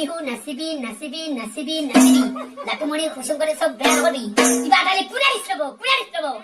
বিহু নাচিবি, নাচিবি, নাচিবি, নাচিবি। লাটুমণি খুচুং কৰি চব বেয়া নকৰিবি। কিবা এটা কোনে দিছ ৰ'ব, কোনে দিছ ৰ'ব?